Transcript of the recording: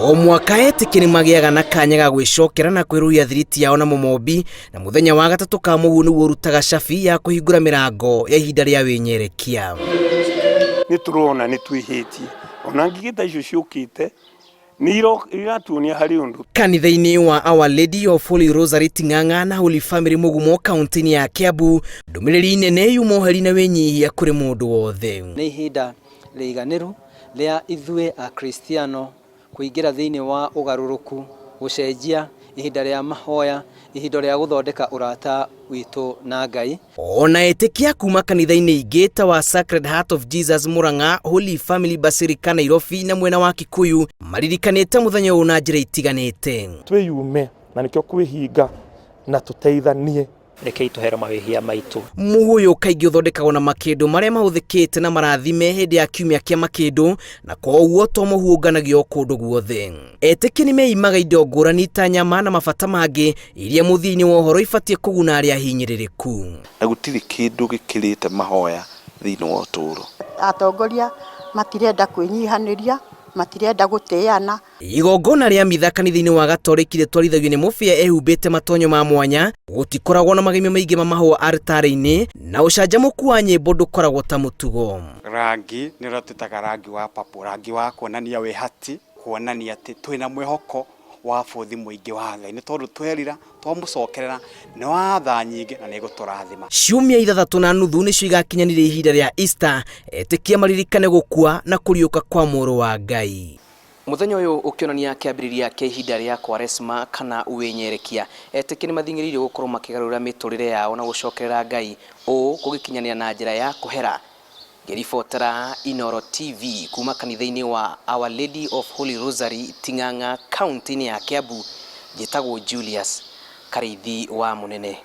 O mwaka etĩkia nĩ magĩaga na kanya ga gwĩcokera na kwĩrũria thiriti yao na mũmombi, na mũthenya wa gatatũ ka mũguo nĩguo ũrutaga cabi ya kũhingũra mĩrango ya ihinda rĩa wĩnyerekia. Nĩ tũrona nĩ twĩhĩtie, ona ngigĩ ta icio ciũkĩte nĩ iratuonia harĩ ũndũ. Kanitha-inĩ wa Our Lady of Holy Rosary Ting'ang'a na Holy Family Mũgumo kaunti-inĩ ya Kiambu, ndũmĩrĩri nene yuma ũheri na wĩnyihia kũrĩ mũndũ wothe. Nĩ ihinda rĩiganĩru rĩa ithuĩ Akristiano kũingĩra thĩinĩ wa ũgarũrũku, gũcenjia, ihinda rĩa mahoya, ihinda rĩa gũthondeka ũrata witũ na Ngai. Ona etĩkia kuma kanitha-inĩ ingĩ ta wa Sacred Heart of Jesus Murang'a, Holy Family Basilica Nairobi na mwena wa Kikuyu maririkanĩte mũthenya ũyũ na njĩra itiganĩte. Twĩyume na nĩkĩo kwĩhinga na tũteithanie. Rekei tũhero mawĩhia maitũ. Mũhu ũyũ kaingĩ ũthondekagwo na makĩndũ marĩa mahũthĩkĩte na marathime hĩndĩ ya kiumia kĩa makĩndũ, na koguo to mũhu ũnganagio kũndũ guothe. Etĩkia nĩ meimaga indo ngũrani ta nyama na mabata mangĩ iria mũthia-inĩ wa ũhoro ibatiĩ kũguna arĩa ahinyĩrĩrĩku. Na gũtirĩ kĩndũ gĩkĩrĩte mahoya thĩinĩ wa ũtũũro. Atongoria matirenda kwĩnyihanĩria, matirenda gũtĩana. Igongona rĩa mitha kanitha-inĩ wa Gatoreki rĩtwarithagio nĩ mũbĩa ehumbĩte matonyo ma mwanya, gũtikoragwo na magemio maingĩ ma mahũa altarĩ-inĩ, na ũcanjamũku wa nyĩmbo ndũkoragwo ta mũtugo. Rangi nĩ ũrĩa twĩtaga rangi wa purple, rangi wa kuonania wĩhati, kuonania atĩ twĩna mwĩhoko wa bũthi mũingĩ wa Ngai, nĩ tondũ twerira twamũcokerera nĩ wa tha nyingĩ na nĩ egũtũrathima. Ciumia 6.5 nĩcio igakinyanĩria ihinda rĩa Easter, etĩkia maririkane gũkua na kũriũka kwa mũrũ wa Ngai. Mũthenya ũyũ ũkĩonania kĩambĩrĩria kĩa ihinda rĩa Kwaresma kana wĩnyerekia, etĩkia nĩ mathing'ĩrĩirio gũkorwo makĩgarũrĩra mĩtũrĩre yao na gũcokerera Ngai, ũũ kũgĩkinyanĩra na njĩra ya kũhera. Ngĩribotera Inooro TV kuma kanitha-inĩ wa Our Lady of Holy Rosary Ting'ang'a kaunti-inĩ ya Kiambu, njĩtagwo Julius Karĩithi wa Mũnene.